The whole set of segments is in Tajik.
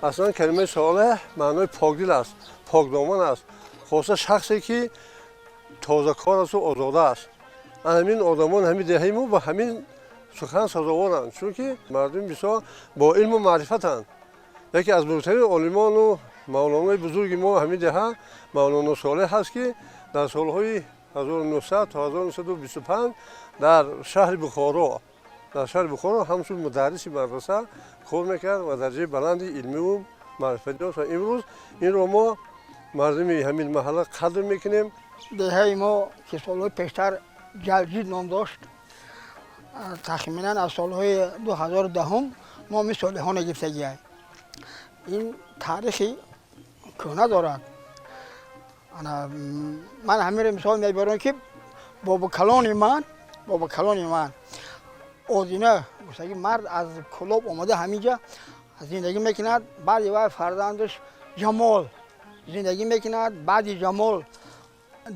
Аслан калимаи Солеҳ маънои покдил аст, покдоман аст, хоса шахсе ки тозакор асту озода аст. Ҳамин одамон ҳамин деҳаи мо ба ҳамин сухан сазоворанд, чунки мардуми бисёр бо илму маърифатанд. Яке аз бузургтарин олимону мавлонои бузурги мо ҳамин деҳа Мавлоно Солеҳ ҳаст, ки дар солҳои 1900 то 1925 дар шаҳри Бухоро ҳамчун мударриси мадраса кор мекард ва дараҷаи баланди илмиву маърифатӣ дошт ва имрӯз инро мо мардуми ҳамин маҳалла қадр мекунем. Деҳаи мо, ки солҳои пештар Ҷалҷид ном дошт, тахминан аз солҳои 2010-ум номи Солиҳона гирифтагиай. Ин таърихи кӯҳна дорад. Ман ҳаминро мисол мебарам, ки бобокалони ман Одина гуфтаги мард аз Кӯлоб омада, ҳаминҷа зиндагӣ мекунад. Баъди вай фарзандаш Ҷамол зиндагӣ мекунад, баъди Ҷамол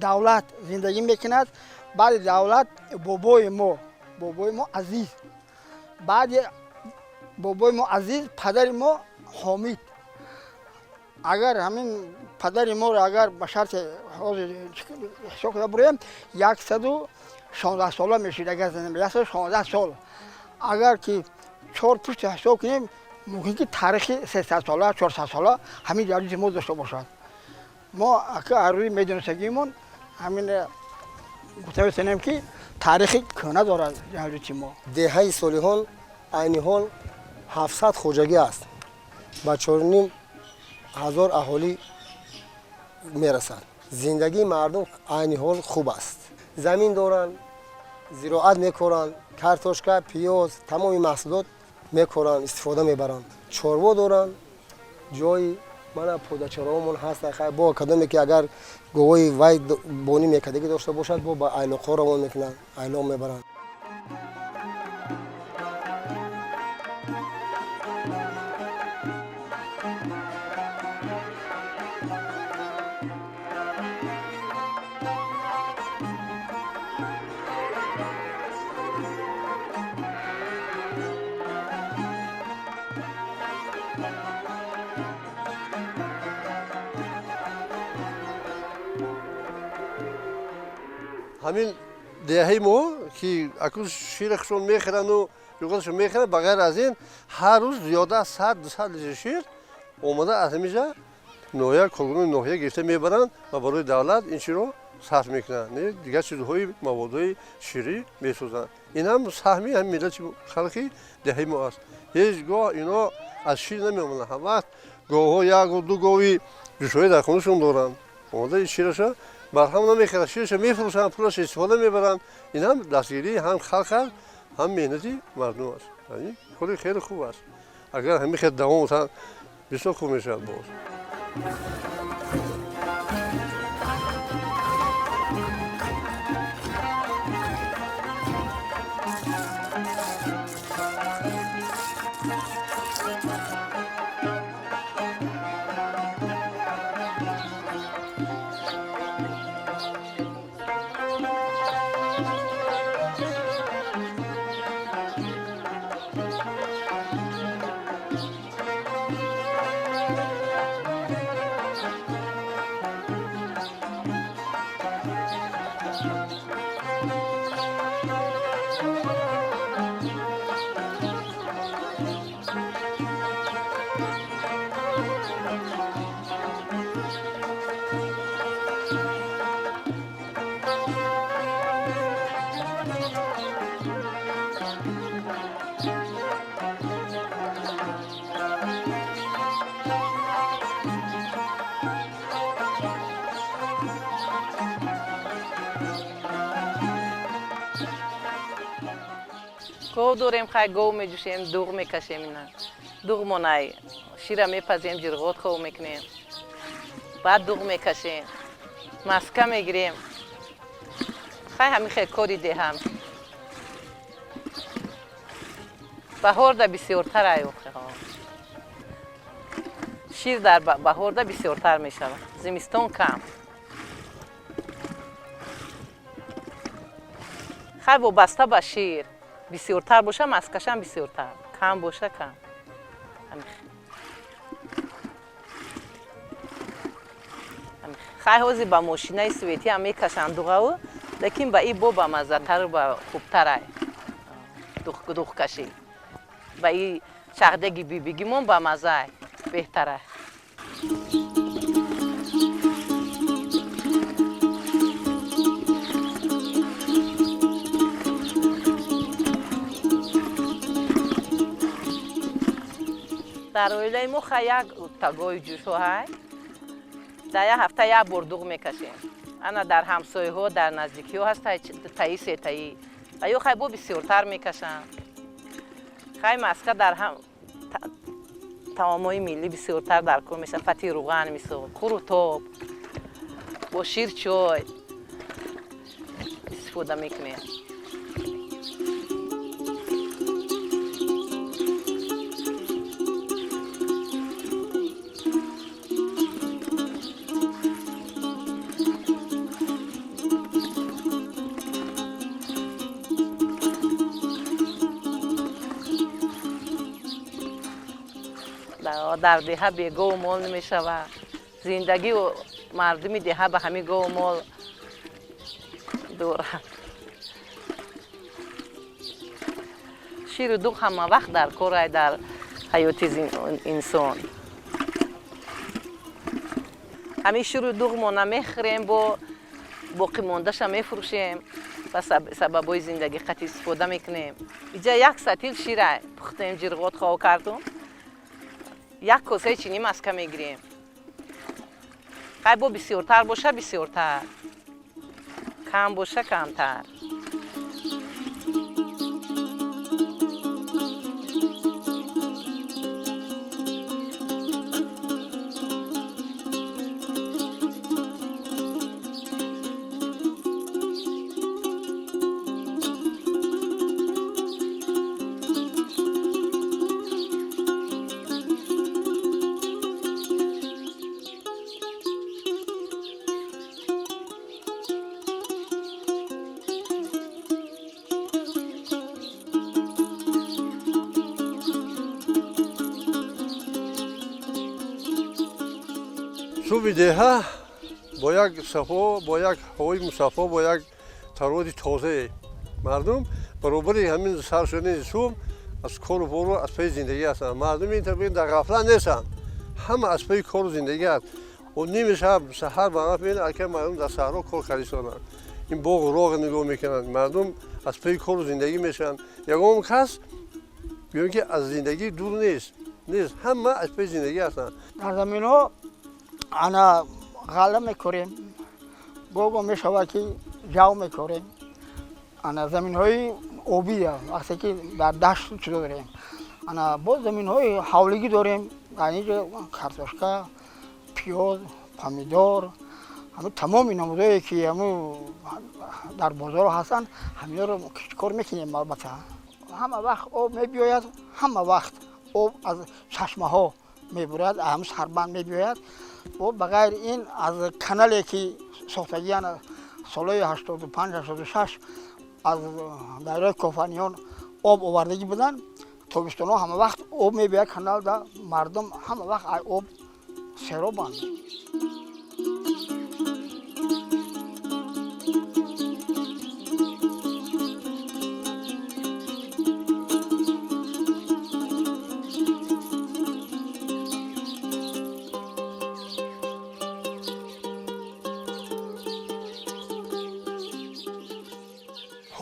Давлат зиндагӣ мекунад, баъди Давлат бобои мо Азиз, баъди бобои мо Азиз падари мо Ҳомид. Агар ҳамин падари моро агар ба шарти ҳозир ҳисоб карда буроем, 116 сола мешид. Агар 116 сол, агар ки чор пушти ҳисоб кунем, мумкин ки таърихи 300 сола, 400 сола ҳамин ҷалҷиди мо дошта бошад. Мо ака аз рӯи медонистагиимон ҳамин гуфта метавонем, ки таърихи кӯҳна дорад ҷалҷити мо. Деҳаи Солиҳон айни ҳол 700 хоҷагӣ аст, ба 4500 аҳолӣ мерасад. Зиндагии мардум айни ҳол хуб аст. Замин доранд, зироат мекоранд, картошка, пиёз, тамоми маҳсулот мекоранд, истифода мебаранд, чорво доранд. Ҷои мана подачароҳомон ҳаст. Бо кадоме ки агар говои вай бонӣ мекардагӣ дошта бошад, бо ба айлоқҳо равон мекунанд, айлоқ мебаранд. Ҳамин деҳаи мо, ки акнун шири худшон мехӯранду юғашон мехӯранд, ба ғайр аз ин ҳар рӯз зиёда аз 100, 200 литр шир омада аз ҳаминҷа ноҳия, коргунони ноҳия гирифта мебаранд ва барои давлат ин чиро сарф мекунанд, дигар чизҳои маводҳои ширӣ месозанд. Ин ҳам саҳми ҳамин миллати халқи деҳаи мо аст. Ҳеҷ гоҳ ино аз шир намемонанд. Ҳам вақт говҳо, як гов, ду гови ҷӯшоӣ дар хонашон доранд, омода шираша барҳам намехӯранд, шираша мефурӯшанд, пулаша истифода мебаранд. Ин ҳам дастгирии ҳам халқ аст, ҳам меҳнати мардум аст. Кори хеле хуб аст. Агар ҳамин хел давом диҳанд, бисёр хуб мешавад боз. Гов дорем, хай гов меҷӯшем, дуғ мекашем, ина дуғмонай шира мепазем, ҷирғот хов мекунем, баъд дуғ мекашем, маска мегирем. Хай ҳамин хел кори деҳам. Баҳорда бисёртар ай, шир дар баҳорда бисёртар мешавад, зимистон кам. Хай вобаста ба шир, бисёртар боша, маскашам бисёртар, кам боша, кам. Хай ҳозир ба мошинаи светиам мекашанд дуғаву, лекин ба и бо бамаззатару ба хубтарай дуғкашӣ. Ба и чахдеги бибигимон бамаззай, беҳтарай. Дар оилаи мо хай як тагои ҷӯшо ҳай, дар як ҳафта як бор дуғ мекашем. Ана дар ҳамсояҳо, дар наздикиҳо ҳаст таи сетаӣ ва ё хай бо бисёртар мекашанд. Хай маска дар ҳам таомҳои миллӣ бисёртар дар кор мешавад, фати руған, мисол, қурутоб, бо шир чой истифода мекунем. Дар деҳа бе гову мол намешавад. Зиндагию мардуми деҳа ба ҳамин гову мол дорад. Ширу дуғ ҳама вақт дар корай дар ҳаёти инсон. Ҳамин ширу дуғ мо намехӯрем, бо боқимондаша мефурӯшем, ба сабабҳои зиндагӣ қатъи истифода мекунем. Иҷа як сатил шира пухтем, ҷирғот хов кардум, як косаи чинӣ маска мегирем. Хай бо бисёртар боша, бисёртар, кам боша, камтар. Субҳи деҳа бо як сафо, бо як ҳавои мусаффо, бо як тароди тозае мардум баробари ҳамин сар шудани субҳ аз кору бору, аз пайи зиндагӣ ҳастанд. Мардуми ин табиӣ дар ғафлат нестанд, ҳама аз пайи кору зиндагӣ аст. Ними шаб, саҳар ба мебинед, ака мардум дар саҳро кор кардистонанд, ин боғу роғ нигоҳ мекунанд, мардум аз пайи кору зиндагӣ мешаванд. Ягон кас гӯем ки аз зиндагӣ дур нест, ҳама аз пайи зиндагӣ ҳастанд. Дар заминҳо ана ғалла мекорем, гого мешавад ки ҷав мекорем. Ана заминҳои обӣ вақте ки дар дашт чизо дорем, ана боз заминҳои ҳавлигӣ дорем, дар инҷо картошка, пиёз, помидор, ҳамин тамоми намудое ки ҳамун дар бозор ҳастанд, ҳаминҳоро кишткор мекунем. Албатта, ҳама вақт об мебиёяд, ҳама вақт об аз чашмаҳо мебурад, ҳамун сарбанд мебиёяд. Ба ғайри ин аз канале ки сохтагиан солҳои 85, 86 аз дарёи Кофаниён об овардагӣ буданд, тобистонҳо ҳама вақт об мебиёяд каналда, мардум ҳама вақт ай об серобанд.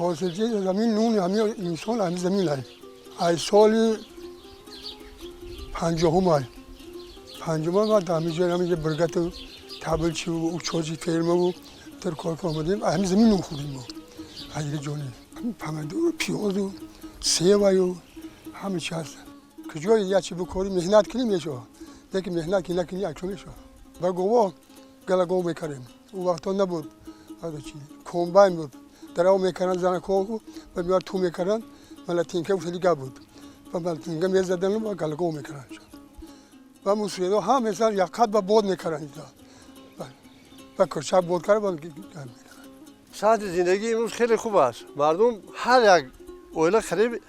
Ҳосилчии замин, нуни ҳамин инсон ҳамин замин ай. Ай соли 50-ум ай. 50-ум ма дар ҳамин ҷой, ҳамин ҷо бригату таблчиву учози фермаву тир кор омадем, ҳамин замин нун хӯрдем мо. Ай ҷони. Ҳамин помидору пиёзу Севаю ҳама чи ҳаст. Куҷое як чи бикорӣ, меҳнат кунӣ, мешавад. Лекин меҳнат ки накунӣ, якчо мешавад. Ба гово галагов мекардем. Он вақтҳо набуд чи комбайн буд. Дарав мекарданд занакҳо ва меовард ту мекарданд, малатинка гуфтади гап буд. Ва малатинка мезадану ва галагов мекарданд. Ва мусоидо ҳам месан якқат ба бод мекарданд. Ва курчак бод кард ва мекарданд. Сатҳи зиндагӣ имрӯз хеле хуб аст. Мардум ҳар як оила қариб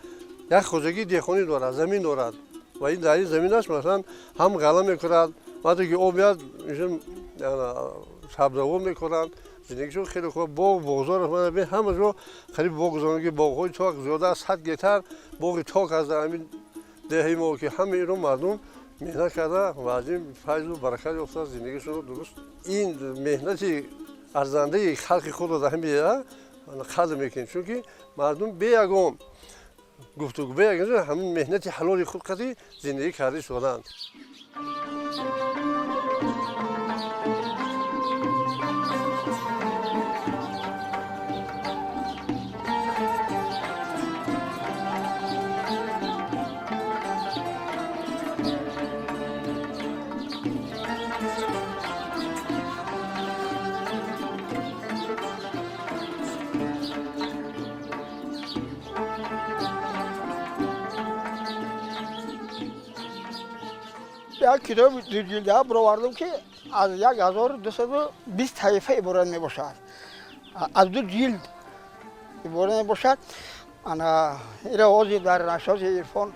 як хоҷагии деҳқонӣ дорад, замин дорад. Ва ин дар ин заминаш масалан ҳам ғалла мекунад, вақте ки об меяд, сабзавот мекунанд. Зиндагишон хеле хуб. Боғ, боғзор аст. Ҳама ҷо қариб боғ гузаронда, ки боғҳои ток зиёда аз 100 гектар боғи ток аст дар ҳамин деҳаи мо, ки ҳама инро мардум меҳнат карда ва аз ин файзу баракат ёфта зиндагишонро дуруст. Ин меҳнати арзандаи халқи худро дар ҳамин деҳа қадр мекунем, чунки мардум бе ягон гуфтугӯ, бе ягон ҳамин меҳнати ҳалоли худ қадри зиндагӣ карда истодаанд. Як китоби дуҷилда баровардам, ки аз 1220 саҳифа иборат мебошад, аз ду ҷилд иборат мебошад. Ана ира ҳозир дар нашоти Ирфон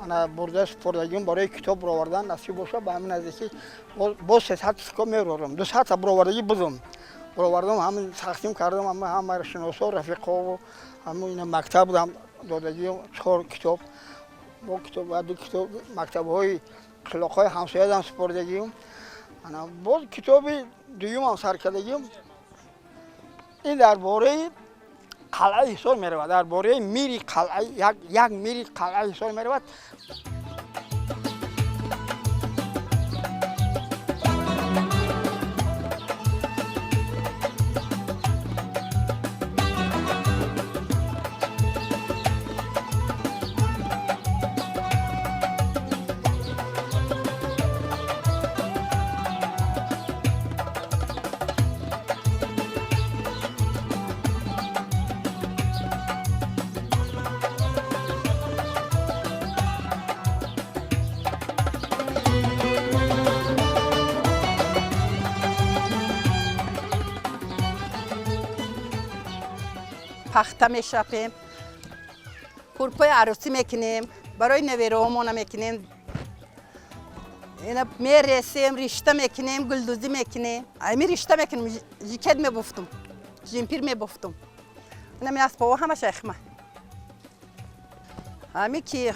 ана бурда супордагим барои китоб баровардан. Насиб бошад, ба ҳамин наздикӣ боз 300 китоб мебарорам. 200 баровардагӣ будам, баровардам, ҳамин тақсим кардам ҳама шиносо, рафиқову ҳамин мактаб додагиам 4 китоб, бо китоб ва 2 китоб мактабҳои қишлоқҳои ҳамсоядам супордагиам. Ана боз китоби дуюмам сар кардагиам. Ин дар бораи қалъаи Ҳисор меравад, дар бораи мири қалъа, як мири қалъаи Ҳисор меравад. Пахта мешапем, курпои арӯсӣ мекунем, барои невероҳомона мекунем, ина мересем, ришта мекунем, гулдӯзӣ мекунем. Ами ришта мекунем, жикет мебуфтум, жимпир мебуфтум. Инами асбобо ҳамаша эхма. Ами ки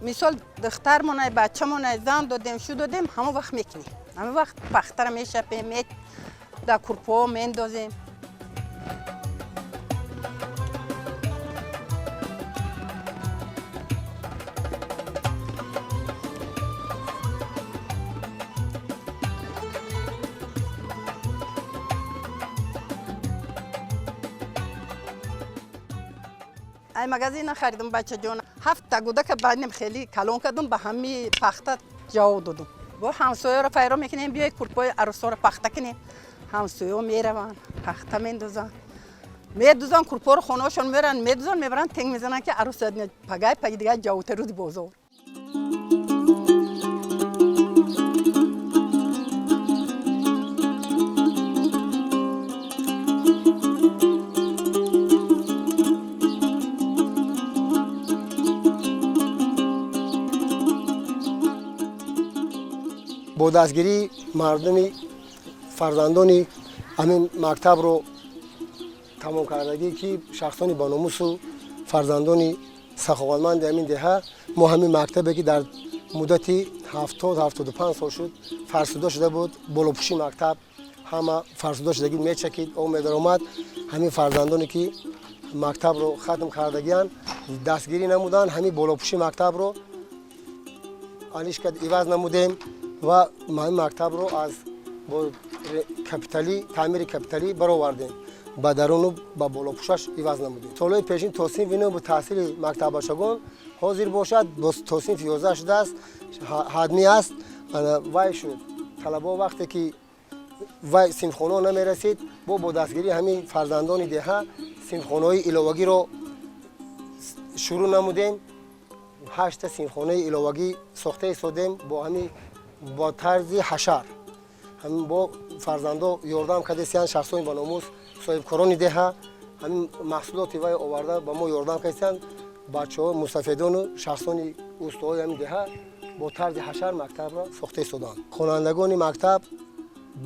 мисол духтармона, бачамона зан додем, шу додем, ҳамон вақт мекунем. Ҳамон вақт пахтара мешапем, дар курпоҳо мендозем. Ай магазин нахаридам, бачаҷон. 7 гудака баъдем хеле калон кардам, ба ҳами пахта ҷавоб додам. Бо ҳамсояро файро мекунем, биёй курпои арӯсоро пахта кунем. Ҳамсояҳо мераванд, пахта мендозанд. Медузанд курпоро, хонаҳошон мераванд, медузанд, мебаранд, тенг мезананд, ки арӯс пагай паги дигар ҷавобта рӯзи бозор. Бо дастгирии мардуми фарзандони ҳамин мактабро тамом кардагӣ, ки шахсони бономусу фарзандони саховатманди ҳамин деҳа, мо ҳамин мактабе ки дар муддати 70-75 сол шуд фарсуда шуда буд, болопӯши мактаб ҳама фарсуда шудагӣ мечакид, об медаромад. Ҳамин фарзандоне ки мактабро хатм кардагиянд дастгирӣ намуданд, ҳамин болопӯши мактабро алиш кард, иваз намудем ва ҳамин мактабро аз бо Капиталӣ, таъмири капиталӣ баровардем, ба даруну ба болопӯшаш иваз намудем. Солҳои пешин то синфи нӯ бо таҳсили мактаббачагон, ҳозир бошад то синфи 11 шудааст, ҳатмӣ аст. Вай шуд, талабаҳо вақте ки вай синфхонаҳо намерасид, бо дастгирии ҳамин фарзандони деҳа синфхонаҳои иловагиро шурӯъ намудем. Ҳашта синфхонаи иловагӣ сохта истодем бо ҳамин, бо тарзи ҳашар. Ҳамин бо фарзандо ёрдам кардастиянд, шахсони баномус, соҳибкорони деҳа ҳамин маҳсулоти вай оварда ба мо ёрдам кардастиянд. Бачаҳо, мустафедону шахсони устоҳои ҳамин деҳа бо тарзи ҳашар мактабро сохта истоданд. Хонандагони мактаб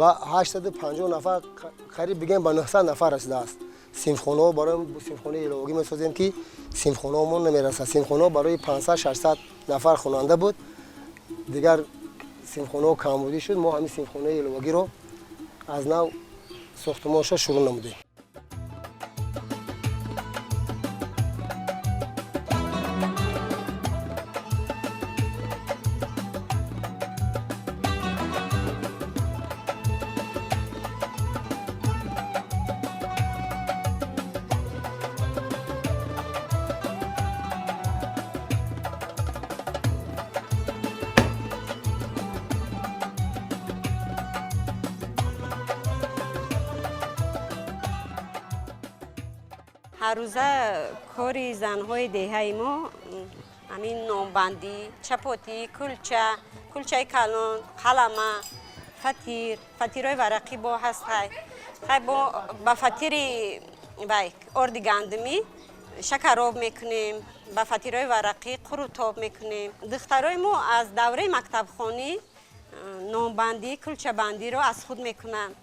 ба 850 нафар, қариб бигем, ба 900 нафар расидааст. Синфхонаҳо, барои синфхонаи иловагӣ месозем, ки синфхонаҳомон намерасад. Синфхонаҳо барои 500-600 нафар хонанда буд, дигар синфхонаҳо камбудӣ шуд. Мо ҳамин синфхонаи иловагиро аз нав сохтумонша шурӯъ намудем. Ҳаррӯза кори занҳои деҳаи мо ҳамин нонбандӣ, чапотӣ, кулча, кулчаи калон, қалама, фатир, фатирҳои варақӣ бо ҳастай. Хай, бо ба фатири вай орди гандумӣ шакароб мекунем, ба фатирҳои варақӣ қурутоб мекунем. Духтарои мо аз давраи мактабхонӣ нонбандӣ, кулчабандиро аз худ мекунанд.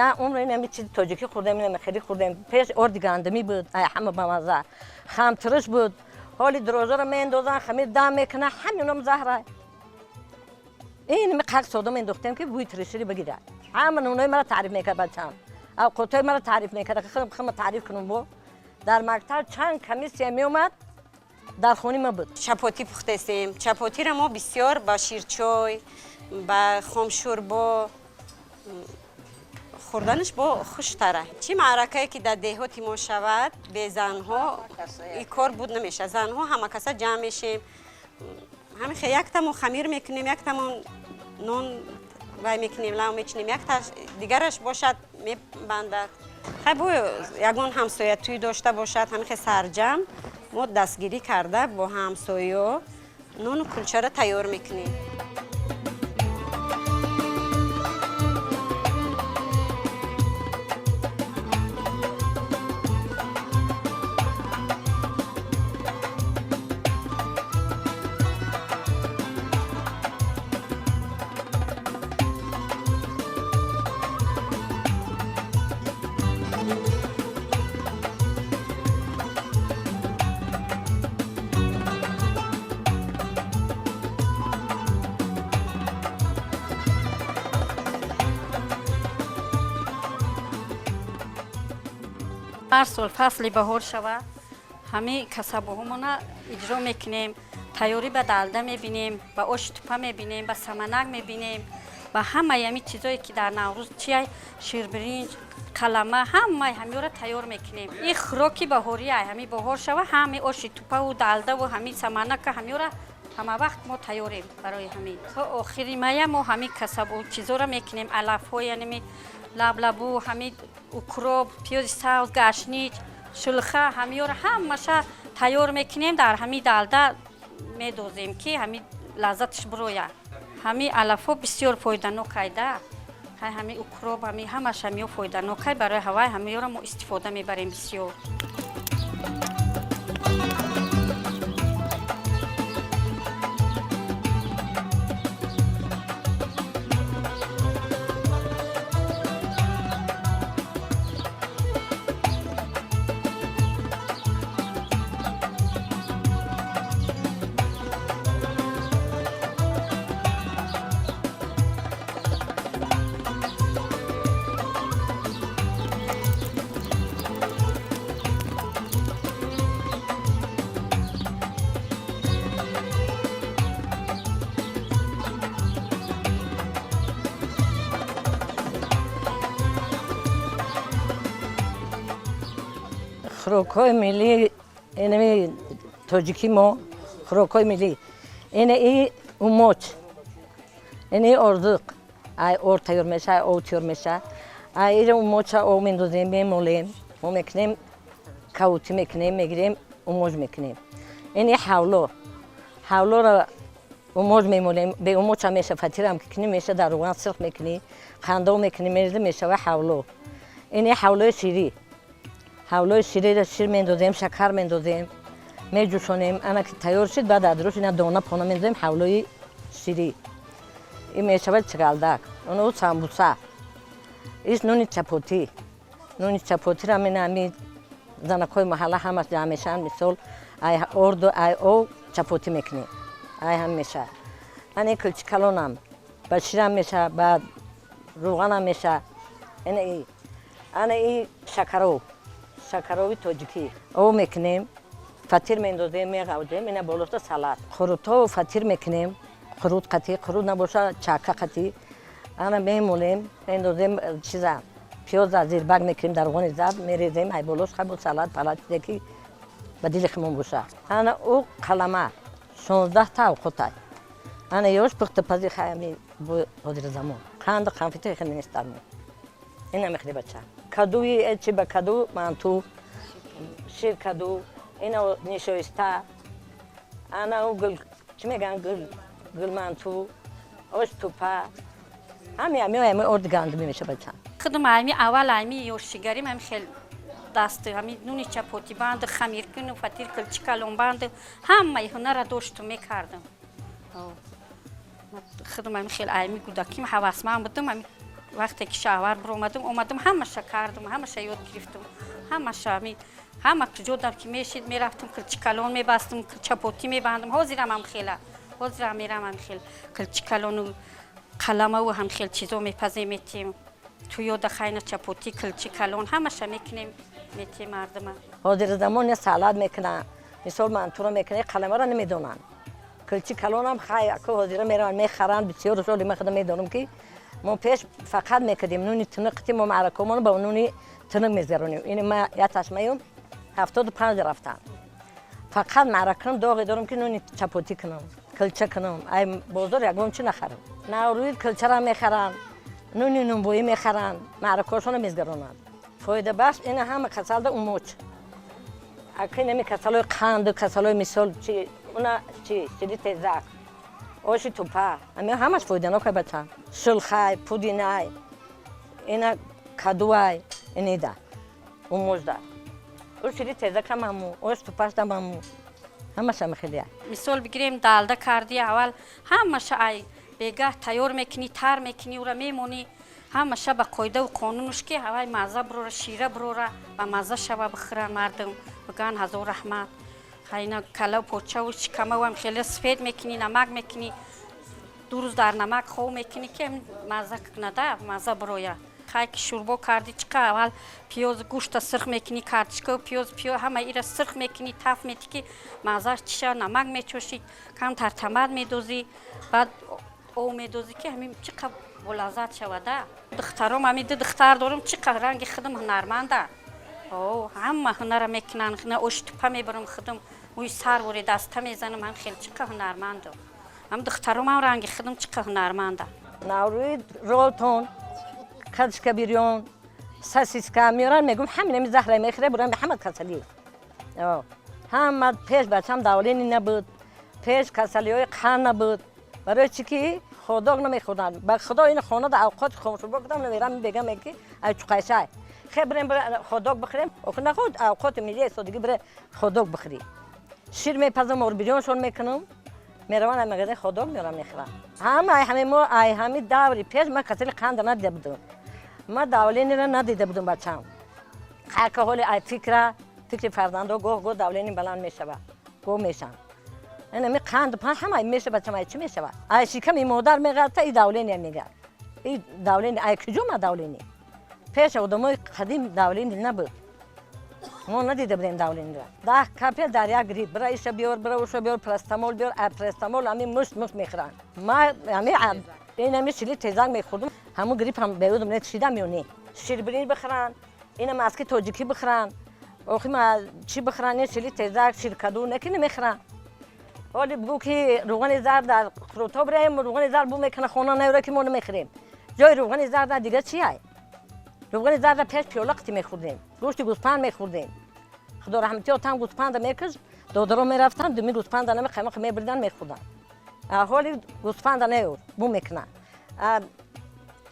Я умр ин чизи тоҷикӣ хӯрдем, ин хеле хӯрдем. Пеш орди гандумӣ буд, ҳама бамаза, хамтириш буд. Ҳоли дрожжаро меандозан, хамир дам мекунан, ҳаминам заҳра. Ин ми қақ сода меандохтем, ки бӯи тиришири бигирад. Ҳама нунои маро таъриф мекард бачам, авқотҳои маро таъриф мекард. Худам таъриф кунам. Бо дар мактаб чанд комиссия меомад, дар хони ма буд. Чапотӣ пухтесем. Чапотиро мо бисёр ба ширчой, ба хомшӯрбо хӯрданаш бо хуштара. Чӣ маъракае ки дар деҳоти мо шавад, бе занҳо и кор буд намешавад. Занҳо ҳама каса ҷамъ мешем, ҳамин хе яктамон хамир мекунем, яктамон нон вай мекунем, лав мечинем, якта дигараш бошад мебандад. Хай, бо ягон ҳамсоя тӯй дошта бошад, ҳамин хе сарҷамъ мо дастгирӣ карда бо ҳамсоё нону кулчаро тайёр мекунем. Ҳар сол фасли баҳор шава, ҳамин касабоҳомона иҷро мекунем. Тайёрӣ ба далда мебинем, ба оши тупа мебинем, ба саманак мебинем, ба ҳамаи ҳамин чизое ки дар Наврӯз чия, ширбиринҷ, қалама, ҳамаи ҳамиёро тайёр мекунем. Ин хӯроки баҳория. Ҳамин баҳор шава, ҳамин оши тупаву далдаву ҳамин саманака, ҳамиёра ҳама вақт мо тайёрем. Барои ҳамин то охири мая мо ҳамин касабу чизоро мекунем. Алафҳо, яъне лаблабу, ҳамин укроп, пиёзи сабз, гашнич, шулха, ҳамиёро ҳамаша тайёр мекунем, дар ҳамин далда медозем, ки ҳамин лаззаташ бирояд. Ҳамин алафҳо бисёр фоиданокайда. Ҳамин укроп, ҳамин ҳамаш ҳамиё фоиданокай барои ҳавай, ҳамиёро мо истифода мебарем бисёр. Хӯрокҳои миллӣ, инами тоҷикӣ мо, хӯрокҳои миллӣ ина и умоч, ини ордуқ, ай орд тайёр меша, ай ов тайёр меша. Ай ира умоча ов мендозем, мемолем, мо мекунем, кавутӣ мекунем, мегирем, умоҷ мекунем. Ини ҳавло, ҳавлоро умоҷ мемолем, беумоча меша, фатирам ки кунӣ меша, дар руған сирх мекунӣ, қандо мекунӣ, мерезӣ, мешава ҳавло. Ини ҳавлои ширӣ, ҳавлои шириро шир мендозем, шакар мендозем, меҷӯшонем, ана ки тайёр шид, баъд адрӯш ина дона пона мендозем, ҳавлои ширӣ. Ин мешавад чигалдак, оно самбуса. Ис нуни чапотӣ, нуни чапотиро мина ами занакҳои маҳалла ҳамаш ҷамъ мешаванд, мисол, ай орду, ай ов чапотӣ мекунем, ай ҳам меша. Ани кулчи калонам ба ширам меша, ба рӯғанам меша. Ина и, ана и шакаров, шакарови тоҷикӣ, ов мекунем, фатир мендозем, меғавҷем, ина болоста салат, қурутҳо фатир мекунем, қурут қатӣ, қурут набоша, чака қатӣ, ана мемолем, мендозем, чиза, пиёза зирбак мекунем, дар руғани зард мерезем, ай болош хабу салат палат, чизе ки ба дили химон боша. Ана ӯ қалама, 16-та авқотай. Ана ёш пухтапази хаями ҳозири замон қанду қанфито хеле нест дар мо. Ина мехӯри, бача, кадуи чи, ба каду манту, шир каду, ина нишоиста, ана ӯ гул, чӣ мегӯянд, гул, гулманту, ош тупа, ҳами ҳами ҳами орди гандумӣ меша, бача. Худам ами аввал ами ёшигарим ами хел даст ами нуни чапотӣ банду, хамиркуну, фатир, кулчи калон банду, ҳамаи ҳунара доштум, мекардам. Худам ами хел ами кӯдаким ҳавасманд будам. Ами вақте ки шавҳар биромадам, омадам, ҳамаша кардам, ҳамаша ёд гирифтам, ҳамаша ами ҳама куҷо дар ки мешид, мерафтам, кулчи калон мебастам, чапотӣ мебандам. Ҳозирам ам хела, ҳозирам мерам, ам хел кулчи калону қаламаву ҳам хел чизо мепазем, метиҳем туёда, хайна чапотӣ, кулчи калон, ҳамаша мекунем, метиҳем мардума. Ҳозири замон я салат мекунанд, мисол, мантуро мекунанд, қаламаро намедонанд. Кулчи калонам хай ку ҳозира мераванд, мехаранд бисёр соли. Ман худам медонам, ки мо пеш фақат мекардем нуни тинуқти, мо маъракомоно ба нуни тинуқ мезгаронем. Ин ма я ташмаюм, 75 рафтам, фақат маъракам доғе дорам, ки нуни чапотӣ кунам, кулча кунам, ай бозор ягон чи нахарам. Наврӯи кулчара мехаранд, нуни нунбоӣ мехаранд, маъракҳошонро мезгаронанд. Фоидабахш ина ҳама касалда умоч, аки нами касалои қанду, касалои, мисол, чи, уна чи, шири тезак, оши тупа, ами ҳамаш фоиданок, бача. Шулхай, пудинай, ина кадуай, инида умоҷда, ӯ шири тезакам ҳаму, ош тупашдам ҳаму, ҳамаш ҳама хелия. Мисол бигирем, далда кардӣ, аввал ҳамаша ай бегаҳ тайёр мекунӣ, тар мекунӣ, ӯра мемонӣ, ҳамаша ба қоидаву қонунуш, ки ҳавай мазза бирора, шира бирора, ба мазза шава, бихӯранд мардум, бигӯянд ҳазор раҳмат. Хайна калав, почаву шикамавам хеле сфед мекунӣ, намак мекунӣ, 2 рӯз дар намак хов мекунӣ, ки мазза кунада, мазза бироя. Хай ки шӯрбо кардӣ, чиқа аввал пиёз, гӯшта сирх мекунӣ, картишка, пиёз, пиёз, ҳама ира сирх мекунӣ, таф метӣ, ки маззааш чиша, намак мечошӣ, камтар тамат медозӣ, баъд ов медозӣ, ки ҳамин чиқа болаззат шавада. Духтаром, ҳами ду духтар дорам, чиқа ранги худам ҳунарманда, о ҳама ҳунара мекунанд. Ош тупа мебарам, худам мӯи сар воре даста мезанам, ҳам хел чиқа ҳунарманду. Ҳам духтаромам ранги худам чиқа ҳунарманда. Наврӯи ролтон, картошка бирён, сосиска меоран, мегум, ҳамин ами заҳра мехӯре, бурам ҳама касалӣ. Ҳама пеш, бачам, давление набуд, пеш касалиҳои қанд набуд. Барои чӣ ки хот-дог намехӯрданд. Ба худо, ин хонада авқоти хомшӯрбо кудам намерам, бегам, ки ай чуқайшай, хе бирем, хот-дог бихӯрем. Охи наход авқоти миллии содагӣ, бире хот-дог бихӯрӣ. Шир мепазам, орбирёншон мекунам, мераванд, ай магазин хот-дог меорам, мехӯрам. Ҳама ай ҳами мо, ай ҳами даври пеш ман касали қанда надида будам, ман давление ро надида будам, бачам. Ҳарка ҳоли ай фикра, фикри фарзандо, гоҳ гоҳ давление баланд мешава, гоҳ мешам. Инами қанду пан ҳама меша, бачам, ай чӣ мешава? Ай шиками модар меғалта, и давление мега, и давление ай куҷо ма? Давление пеш одамои қадим давление набуд, мо надида будем давление ро. 10 капель дар як грипп, бира иша биёр, бира уша биёр, парацетамол биёр, парацетамол ҳами мушт мушт мехӯранд. Ма ҳами инами шили тезак мехӯрдум, ҳамун грипп ҳам беудум не, шидам ё не. Ширбиринҷ бихӯранд, ина маски тоҷикӣ бихӯранд. Охи ма чӣ бихӯран, не сили тезак, ширкаду не ки намехӯран. Ҳоли бугӯ ки рӯғани зард дар Қурутоб раем, рӯғани зард бу мекунад, хона наёра ки мо намехӯрем. Ҷои рӯғани зарда дига чи ай? Рӯғани зарда пеш пиёла қити мехӯрдем, гӯшти гӯспанд мехӯрдем. Худо раҳмати отам гӯспанда мекушт, додаро мерафтанд, думи гӯспанда нами қаймоқ мебурдан, мехӯрданд. Ҳоли гӯспанда неёр, бу мекунад.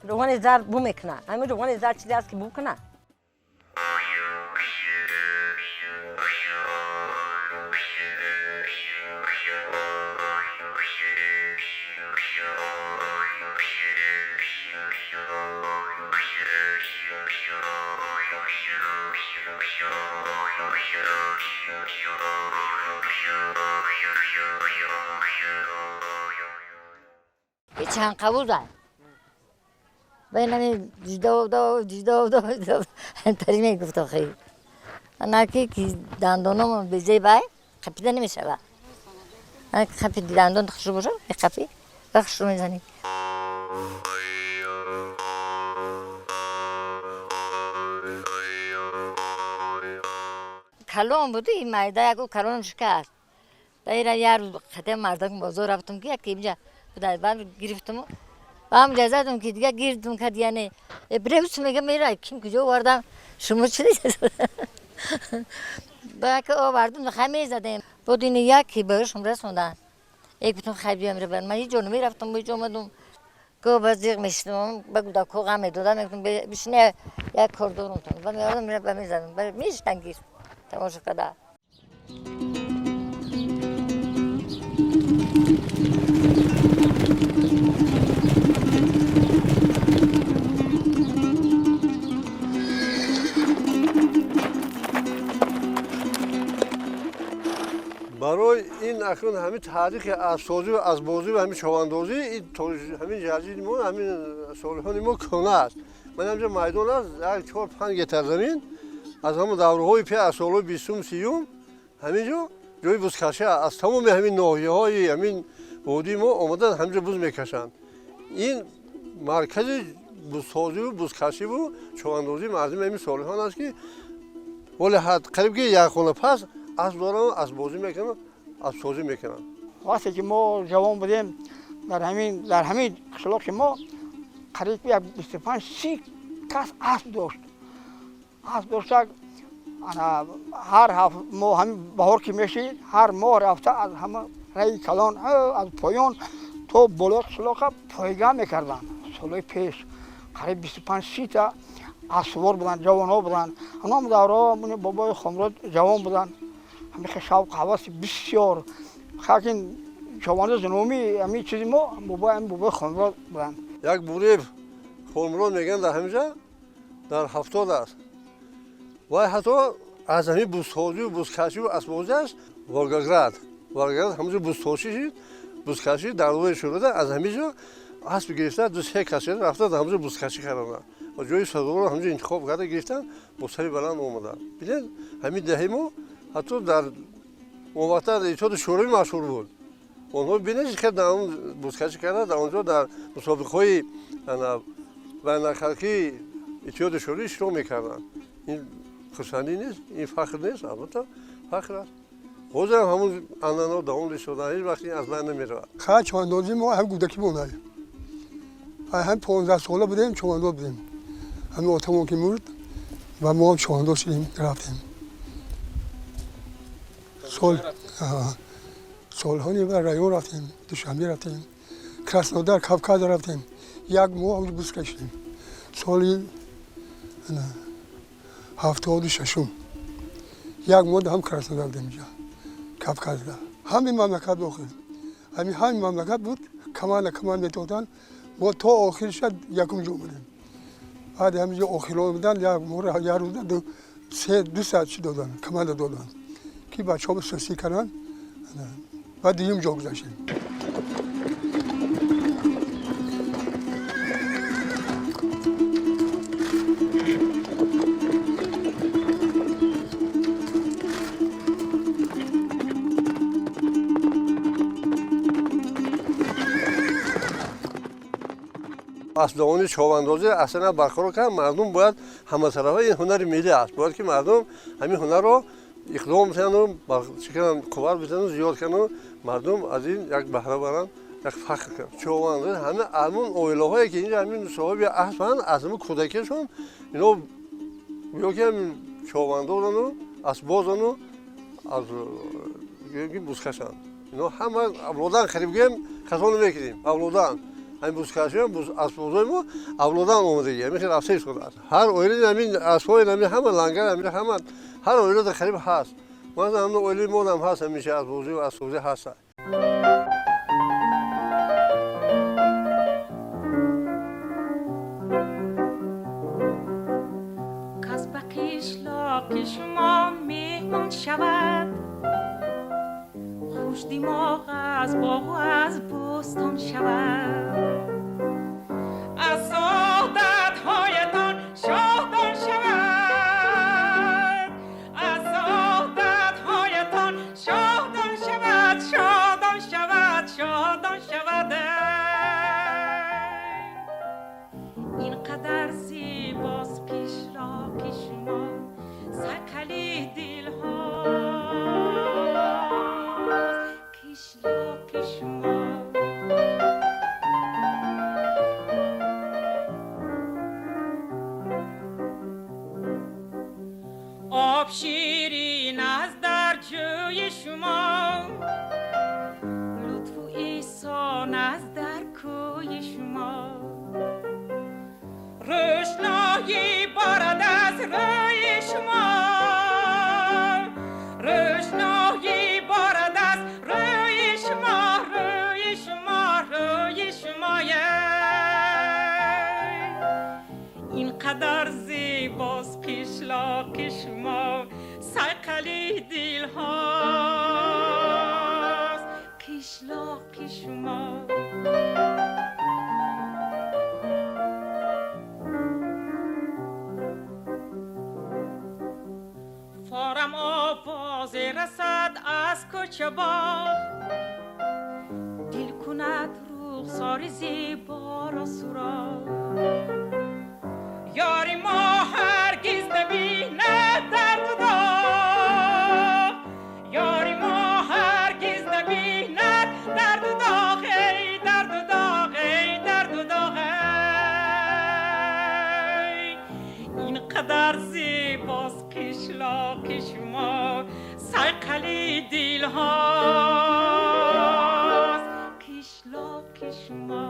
Рӯғани зард бу мекунад. Ҳамин рӯғани зард чизе аст ки бу кунад? Чанд қабуза байнами ҷидо ҷидо тари мегуфт. Охи анаки ки дандоном безей бай қапида намешава. Қапи дандон хушрӯ боша, меқапи ва хушрӯ мезанӣ. Калон буду и майда, яку калон шикаст. Даира як рӯз хате мардак бозор рафтам, ки яке инҷа баъд гирифтаму ҳам задам, ки дига гирдум кад, яъне бреус мега мера ким куҷо овардам, шумо чи ба ки овардум, хай мезадем. Буд ини яке барошум расондан, э гуфтум, хай биям рабан. Ман ҳеҷ ҷо намерафтам, ҳеҷ омадум, го ба зиғ мешидам, ба гудако ғам медодам, мегуфтум, бишине, як кор дорум, ба меовардам, ба мезадам, мешитан гир тамошо када. Барои ин акнун ҳамин таърихи аспсозӣ, аспбозӣ ва ҳамин човандозӣ ҳамин ҷаҷиди мо, ҳамин солиҳони мо кӯҳна аст. Ман ҳамҷа майдон аст, як 4-5 гектар замин, аз ҳамон давраҳои пеш, аз солҳои 20-ум, 30-ум ҳамин ҷо ҷои бузкашӣ аз тамоми ҳамин ноҳияҳои ҳамин водии мо омада ҳамин ҷо буз мекашанд. Ин маркази бузсозиву бузкашиву човандозии мардуми ҳамин солиҳон аст, ки вале қариб ки як хона пас асп доранд, аспбозӣ мекунанд, аспсозӣ мекунанд. Вақте ки мо ҷавон будем, дар ҳамин қишлоқи мо қариб як 25-30 кас асп дошт. Асп дошта, ҳар ҳафт моҳ, ҳамин баҳор ки мешид, ҳар моҳ рафта аз ҳама раи калон, аз поён то болои қишлоқа пойга мекарданд. Солҳои пеш қариб 25-30 та аспсувор буданд, ҷавонҳо буданд. Ҳамон давраҳо бобои Хомрод ҷавон буданд. Ҳамин шавқ ҳаваси бисёр хакин човандози номи ҳамин чизи мо бобои Хомрод буданд. Як буреб Хомрод мегӯянд, дар ҳаминҷа дар 70 аст. Вай ҳатто аз ҳамин бузсозию бузкашиву аспбозиаш Волгоград ҳаминҷо бузтошӣ шид, бузкашӣ дарвои шурода, аз ҳамин ҷо асп гирифта, ду се кас рафта дар ҳаминҷо бузкашӣ карданд ва ҷои сазоворо ҳаминҷо интихоб карда гирифтанд, бо сари баланд омаданд. Бинед, ҳамин деҳаи мо ҳатто дар он вақта Иттиҳоди Шӯравӣ машҳур буд. Онҳо бинед, ки дар он бузкашӣ карда, дар он ҷо дар мусобиқаҳои байналхалқии Иттиҳоди Шӯравӣ иштирок мекарданд. Ин хурсандӣ нест? Ин фахр нест? Албатта, фахр аст. Ҳозирам ҳамун анъанаҳо давом истода, ҳеҷ вақт ин аз байн намеравад. Ха, човандозӣ мо ҳам кӯдакӣ монад, ҳам 15 сола будем, човандоз будем. Ҳамин отамон ки мурд ва мо ҳам човандоз шудем, рафтем. Сол солҳои район рафтем, Душанбе рафтем, Краснодар, Кавказ рафтем, як моҳ ҳамҷо буз кашидем. Соли 76-ум як моҳ ҳам Краснодар будем, инҷа Кавказда, ҳамин мамлакат охир ҳамин мамлакат буд. Команда команда методанд, мо то охирша якум ҷо будем. Баъди ҳаминҷо охирон будан, як моҳ, як рӯза се ду саат чӣ доданд, команда доданд, ки бачаҳо сосӣ карданд, баъд дуюм ҷо гузаштем. Асбдавонии човандозӣ аслан барқарор кард. Мардум бояд ҳаматарафа, ин ҳунари миллӣ аст, бояд ки мардум ҳамин ҳунарро иқдом битану чӣ кунанд, қувват битану зиёд кунану мардум аз ин як баҳра баранд, як фахр кунанд. Човандозӣ ҳама ҳамун оилаҳое ки инҷа ҳамин соҳиби аспанд, аз ҳамун кӯдакиашон ино ё ки ҳамин човандозану аспбозану аз ки бузкашанд. Ино ҳама авлодан қариб гӯем, хато намекунем, авлодан ҳамин бузкашиам, аспбозои мо авлодан омадагӣ, ҳамин хел рафта истодааст. Ҳар оила ҳамин аспҳои ҳамин ҳама лангар ҳамин ҳама ҳар оилада қариб ҳаст. Масалан, ҳамин оилаи мо ҳам ҳаст, ҳамеша аспбозӣ ва аспбозӣ ҳаст. Кас ба қишлоқи шумо меҳмон шавад, хушдимоғ аз боғу аз бӯстон шавад. Аз одатҳоятон шодон шавад, аз одатҳоятон шодон шавад, шодон шавад, шодон шавад. Ин қадар зебост қишлоқи шумо, сайқали дилҳост қишлоқи шумо. Об ширин аст дар ҷӯи шумо, лутфу эҳсон аст дар кӯи шумо. Рӯшноӣ борад аз рӯи шумо, рӯшноӣ борад аз рӯи шумо, рӯи шумо, рӯи шумо. Ин қадар зебост қишлоқи шумо, сайқали дилҳост қишлоқи шумо. Форам овозе расад аз кӯчабоғ, дил кунад рухсори зеборо суроғ. Ёри мо ҳаргиз набинад дарду доғ, ёри мо ҳаргиз набинад дарду доғ, эй дарду доғ, эй дарду доғ, эй. Ин қадар зебост қишлоқи шумо, сайқали дилҳост қишлоқи шумо.